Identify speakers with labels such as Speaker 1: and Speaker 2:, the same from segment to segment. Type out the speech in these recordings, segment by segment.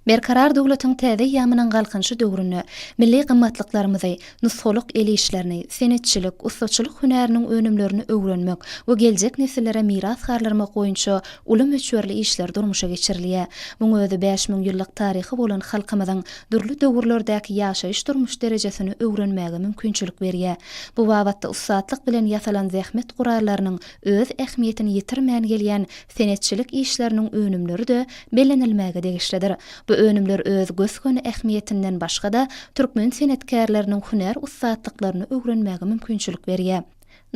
Speaker 1: Berkarar döwletiň täze eýýamynyň Galkynyşy döwründe milli gymmatlyklarymyzy, nusgalyk el işlerini, senetçilik, ussaçylyk hünäriniň önümlerini öwrenmek we geljek nesillere miras galdyrmak boýunça uly möçberli işler durmuşa geçirilýär. Muň özi 5000 ýyllyk taryhy bolan halkymyzyň dürli döwürlerdäki ýaşaýyş-durmuş derejesini öwrenmäge mümkinçilik berýär. Bu babatda ussatlyk bilen ýasalan zähmet gurallarynyň öz ähmiýetini ýitirmän gelýän senetçilik işleriniň önümleri-de bellenilmäge degişlidir. Bu önümler öz gös-göni ähmiýetinden başga-da, türkmen senetkärleriniň hünär ussatlyklaryny öwrenmäge mümkinçilik berýär.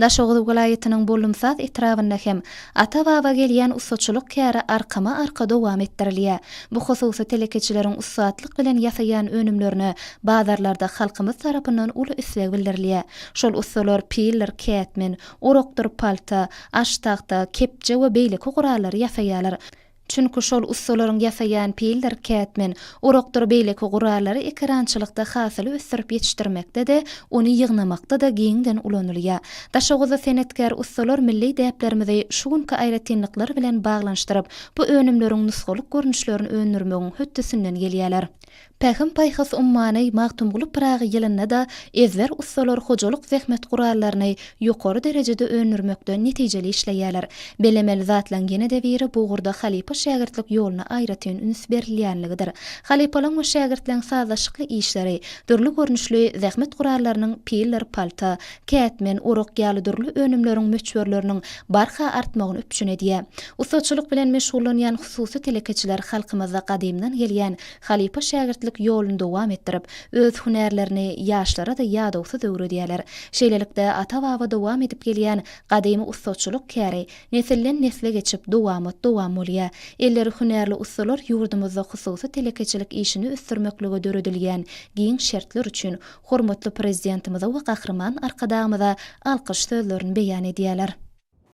Speaker 1: Daşoguz welaýatynyň Bollumsaz etrabynda hem ata-baba gelýän ussaçylyk käri arkama-arka dowam etdirilýär. Bu hususy telekeçileriň ussatlyk bilen ýasaýan önümlerine bazarlarda halkymyz tarapyndan uly isleg bildirilýär. Şol ussalar pildir kätmen, orakdyr palta, aştagta, kepje we beýleki gurallary ýasaýarlar. Çünki şol ussalaryň ýasaýan pildir kätmen, orakdyr beýleki gurallary ekerançylykda hasyly ösdürip ýetişdirmekde-de, ony ýygnamakda-da giňden ulanylýar. Daşoguzda senetkär ussalar milli däplerimizi şu günki aýratynlyklar bilen baglanyşdyryp, bu önümleriň nusgalyk görnüşlerini öndürmegiň hötdesinden gelýärler. Pähim-paýhas ummany Magtymguly Pyragy ýylynda-da ezber ussalar hojalyk zähmet gurallaryny ýokary derejede öndürmekde netijeli işleýärler. Bellemeli zatlaryň ýene-de biri bu ugurda halypa-şägirtlik ýoluna aýratyn üns berilýänligidir. Halypalaryň we şägirtleň sazlaşykly işleri, dürli görnüşli zähmet gurallarynyň pildir palta, kätmen, orak ýaly dürli önümleriň möçberleriniň barha artmagyny üpjün edýär. Ussaçylyk bilen meşgullanýan hususy telekeçiler halkymyzda gadymdan gelýän Halypa-şägirtlik ýoluny dowam etdirip, öz hünärlerini ýaşlara-da ýadawsyz öwredýärler. Şeýlelikde, ata-baba dowam edip gelýän gadymy ussaçylyk käri nesilden-nesle geçip, dowamat-dowam bolýar. Elleri hünärli ussalar ýurdumyzda hususy telekeçilik işini ösdürmeklige döredilýän giň şertler üçin hormatly Prezidentimize we Gahryman Arkadagymyza alkyş sözlerini beýan edýärler.